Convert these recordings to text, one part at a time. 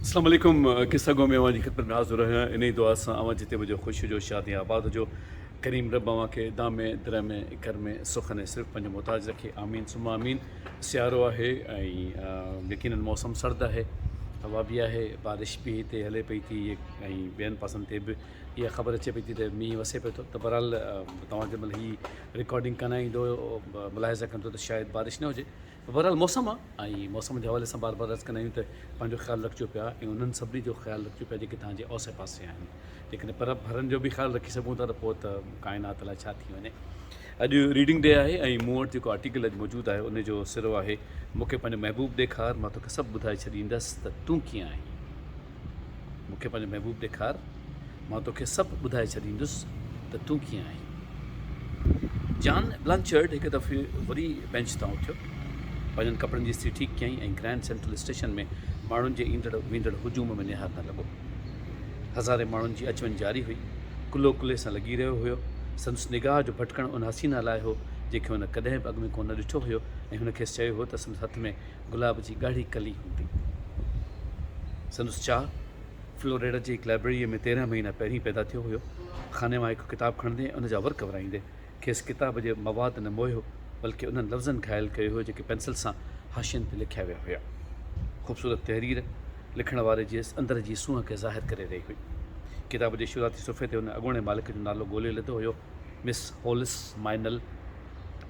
اسلام عليڪم قصه گو ۾ اوهان جي خدمت ۾ حاضر آهيان انهي دعا سان اوهان جتي به هجو خوش هجو شاد ۽ آباد هجو ڪريم رب اوهان کي دامي درمي ڪرمي سخن ۽ صرف پنهنجو محتاج رکي آمين ثم آمين سيارو آهي ۽ يقينن موسم سرد آهي هوا به آهي بارش به هتي هلي پئي ٿي ۽ ٻين پاسن تي به اها خبر اچي پئي ٿي ته مينهن وسي پئي ٿو ته بهرحال توهان جنهن مهل هي رڪارڊنگ ڪانه ايندو ملاحظه ڪندو ته شايد بارش نه هجي بهرحال موسم آ ۽ موسم جي حوالي سان بار بار عرض ڪندا آهيون ته پنهنجو خيال رکجو پيا ۽ انهن سڀني جو خيال رکجو پيا جيڪي توهان جي اوسي پاسي آهن جيڪڏهن پر ڀرن جو به خيال رکي سگهون ٿا ته پوء ته ڪائنات الائي ڇا ٿي وڃي. اڄ ريڊنگ ڊي آهي ۽ مون وٽ جيڪو آرٽيڪل اڄ موجود آهي ان جو سرو آهي مون کي پنهنجو محبوب ڏيکار مان توکي سڀ ٻڌائي ڇڏيندس ته تون ڪيئن آهين. مون کي پنهنجو محبوب ڏيکار، مان توکي سڀ ٻڌائي ڇڏيندس ته تون ڪيئن آهين. جان بلانچرڊ هڪ دفعي وري بينچ تان اٿيو، پنهنجن ڪپڙن جي استري ٺيڪ ڪيائين ۽ گرينڊ سينٽرل اسٽيشن ۾ ماڻهن جي ايندڙ ويندڙ هجوم ۾ نهارڻ لڳو. هزارين ماڻهن جي اچ وڃ جاري هئي. ڪلهو ڪلهي سان لڳي رهيو هيو. سندس نگاهه جو ڀٽڪڻ ان حسينه لاء هو، جنهن کي هن ڪڏهن به اڳ ۾ ڪونه ڏٺو هيو ۽ هن کيس چيو هو ته سندس هٿ ۾ گلاب جي ڳاڙهي ڪلي هوندي. سندس چاهه فلوريڊا جي هڪ لائبريريء ۾ 13 مهينا پهرين پيدا ٿيو هيو. خاني مان هڪ ڪتاب کڻندي ۽ ان جا ورق ورائيندي کيس ڪتاب جي مواد نه موهيو، بلڪه انهن لفظن گهايل ڪيو هيو جيڪي پينسل سان حاشين تي لکيا ويا هيا. خوبصورت تحرير لکڻ واري جي اندر جي سونهن کي ظاهر ڪري رهي هئي. ڪتاب جي شروعاتي صفحي تي هن اڳوڻي مالڪ جو نالو ڳولي لڌو هيو، مس هولس مائنل.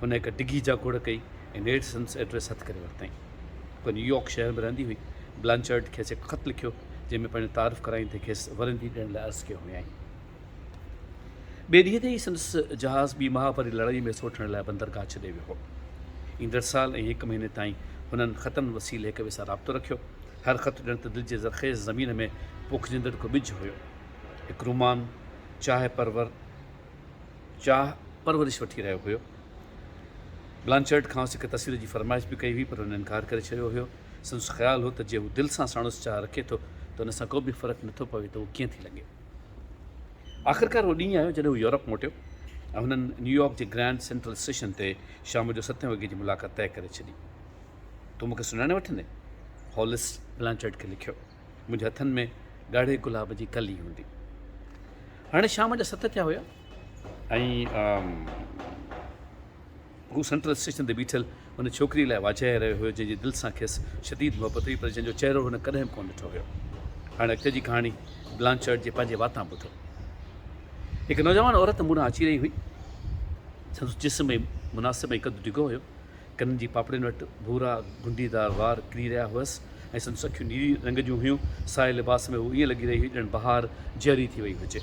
هن هڪ ڊگهي جاکوڙ ڪئي ۽ نيٺ سندس ائڊريس هٿ ڪري ورتائين. هوء نيويارڪ شهر ۾ رهندي هئي. بلانچرڊ کيس هڪ خط لکيو، جنهن ۾ پنهنجو تعارف ڪرائيندي کيس ورندي ڏيڻ لاء عرض ڪيو هيائين. ٻئي ڏينهن تي ئي سندس جهاز ٻي مهاڀاري لڙائيء ۾ حصو وٺڻ لاء بندرگاهه ڇڏي ويو هو. ايندڙ سال ۽ هڪ مهيني تائين هنن خطن وسيلي هڪ ٻئي سان رابطو رکيو. هر خط ڄڻ ته دل جي زرخيز زمين ۾ پوکجندڙ ڪو ٻج هيو. هڪ رومان، چاهه پرور، چاهه پرورش وٺي رهيو هيو. بلانچرڊ کانئس هڪ تصوير جي فرمائش به ڪئي هئي پر هن انڪار ڪري ڇڏيو هيو. سندس خيال هو ته جي هو دل سان ساڻس چاهه رکي ٿو ته ان سان ڪو به فرق نٿو پوي ته هو ڪيئن ٿي لڳي. آخرڪار اهو ڏينهن آيو جڏهن هو يورپ موٽيو ۽ هنن نيويارڪ جي گرينڊ سينٽرل اسٽيشن تي شام جو ستين وڳي جي ملاقات طئي ڪري ڇڏي. تون مون کي سڃاڻي وٺندين؟ هولس بلانچرڊ کي لکيو. منهنجي هٿن ۾ ڳاڙهي گلاب جي ڪلي هوندي. هاڻي شام جا ست ٿيا هيا ۽ هو سينٽرل اسٽيشن تي بيٺل ان ڇوڪريء لاء واجهائي رهيو هيو جنهن جي دل سان کيس شديد محبت هئي پر جنهن جو چهرو هن ڪڏهن به ڪونه ڏٺو هيو. هاڻي اڳتي جي ڪهاڻي بلانچرڊ جي پنهنجي واتان ٻڌو. هڪ نوجوان عورت مون ڏانهن اچي رهي هئي. سندس جسم ۽ مناسب ۽ قد ڊگهو هيو. ڪنن جي پاپڙين وٽ ڀورا گهنڊيدار وار ڪري رهيا هئس ۽ سندس اکيون نيري رنگ جون هيون. سائي لباس ۾ هوء ائين لڳي رهي هئي ڄڻ بهار جيئري ٿي وئي هجي.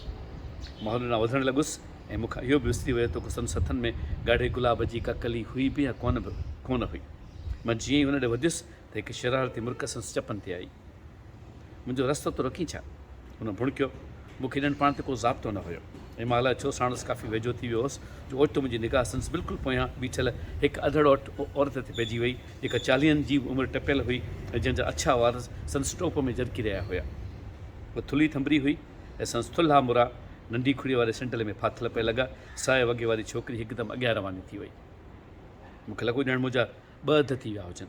مان هن ڏانهن وڌڻ لڳس ۽ مون کان اهو به وسري ويو ته سندس هٿن ۾ ڳاڙهي گلاب جي ڪا ڪلي هئي به يا ڪونه به ڪونه هئي. مان جيئن ئي هن ڏي وڌيس ته هڪ شرارتي مرڪ سندس چپن تي آئي. منهنجو رستو ٿو رڪين ڇا؟ هن ڀڻڪيو. مون کي ڄڻ پاڻ تي ڪو ضابطو نه هيو ۽ مان الائي ڇو ساڻس ڪافي ويجهو ٿي ويو هوس جو اوچتو منهنجي نگاهه سندس بلڪل پويان بيٺل هڪ اڌڙوٽ عورت تي پئجي وئي جيڪا چاليهن جي به عمر ٽپيل هئي ۽ جنهن جا اڇا وار سندس ٽوپ ۾ جرڪي رهيا هيا. هوء ٿلهي ٿنڀري هئي ۽ سندس ٿلها مرا ننڍي کڙيء واري سينڊل ۾ ڦاٿل پئي لڳا. سائي وڳي واري ڇوڪري هڪدم اڳيان رواني ٿي وئي. مون کي لڳو ڄڻ منهنجا ٻه اڌ ٿي ويا هجن.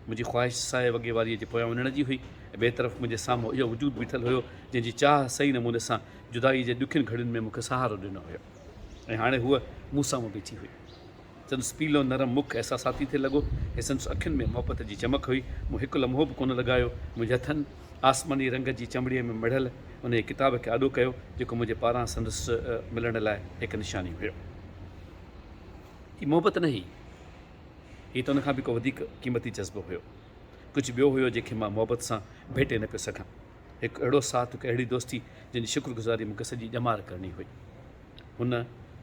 منهنجي خواهش سائي وڳي واريء جي پويان وڃڻ جي هئي ۽ ٻئي طرف منهنجي سامهون اهو وجود بيٺل هيو جنهن جي چاهه صحيح نموني سان جدائيء جي ڏکين گهڙين ۾ مون کي سهارو ڏنو هيو ۽ هاڻي هوء مون سامهون بيٺي هئي. سندس پيلو نرم مک احساساتي ٿي لڳو ۽ سندس اکين ۾ محبت جي چمڪ هئي. مون هڪ لمحو به ڪونه لڳايو. منهنجي هٿن آسماني رنگ جي چمڙيء ۾ مڙهيل انهيء ڪتاب کي آڏو ڪيو جيڪو منهنجي پاران سندس ملڻ لاء هڪ نشاني هيو. هي محبت نه هئي. هي ته ان کان به ڪو وڌيڪ قيمتي جذبو هيو. ڪجهه ٻيو هيو جنهن کي مان محبت سان ڀيٽي نه پيو سگهان. هڪ اهڙو ساٿ، هڪ اهڙي دوستي جنهن جي شڪر گذاري مون کي سڄي ڄمار ڪرڻي هئي. هن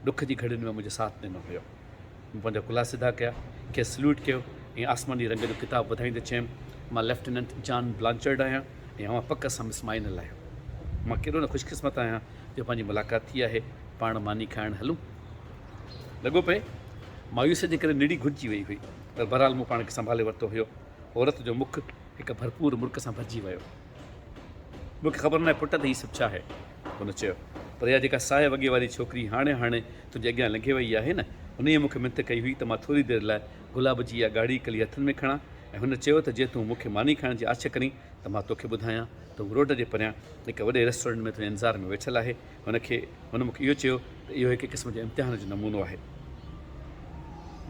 ڏک جي گهڙين ۾ منهنجو ساٿ ڏنو هيو. مون پنهنجا ڪلها سڌا ڪيا، کيس سليوٽ ڪيو ۽ آسماني رنگ جو ڪتاب وڌائيندي چيم، مان ليفٽيننٽ جان بلانچرڊ آهيان ۽ اوهان پڪ سان مس مائنل آهيو. مان ڪيڏو نه خوش قسمت آهيان جو پنهنجي ملاقات ٿي آهي. پاڻ ماني کائڻ هلون؟ لڳو پئي. مايوسيء جي ڪري نڙي گهٽجي وئي هئي، پر بهرحال مون پاڻ کي سنڀالي ورتو هيو. عورت جو مک هڪ ڀرپور مرڪ سان ڀرجي ويو. مون کي خبر ناهي پٽ ته هي سڀ ڇا آهي؟ هن چيو. پر اها جيڪا سائي وڳي واري ڇوڪري هاڻي هاڻي تنهنجي اڳيان لنگهي وئي آهي نه، انهيء مون کي منٿ ڪئي هئي ته مان ٿوري دير لاء گلاب جي اها ڳاڙهي ڪلي هٿن ۾ کڻان ۽ هن چيو ته جي تون مون کي ماني کائڻ جي آڇ ڪرين ته مان توکي ٻڌايان ته هو روڊ جي پريان هڪ وڏي ريسٽورنٽ ۾ تنهنجي انتظار ۾ ويٺل آهي. هن کي هن مون کي اهو چيو ته اهو هڪ قسم جي امتحان جو نمونو آهي.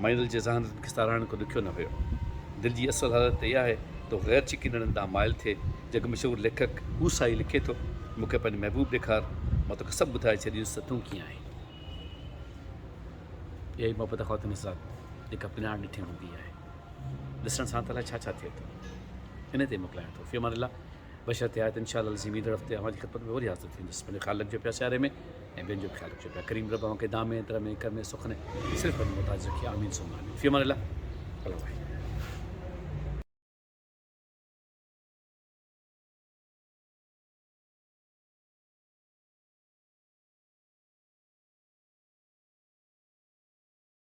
مائينل جي ذهانتن کي ساراهڻ ڪو ڏکيو نه هيو. دل جي اصل حالت ته اها آهي ته هو غير ڇڪيندڙن ڏانهن مائل ٿئي. جڳ مشهور ليکڪ هوسائي لکي ٿو، مون کي پنهنجو محبوب ڏيکار، مان توکي سڀ ٻڌائي ڇڏيندس ته تون ڪيئن آهين. اها ئي محبت خواتين حضرات جيڪا بنا ڏٺي هوندي آهي. ڏسڻ سان ته الائي ڇا ڇا ٿئي ٿو. ان تي موڪلايان ٿو. في امان الله. بشرط حيات انشاء الله العظيم ايندڙ هفتي اوهان جي خدمت ۾ وري حاضر ٿيندس. پنهنجو خيال رکجو پيا سياري ۾ ۽ ٻين جو به خيال رکجو پيا. ڪريم رب اوهان کي دامي، درمي، ڪرمي، سخني صرف پنهنجو محتاج رکي. آمين ثم آمين. في امان الله. الله واحد.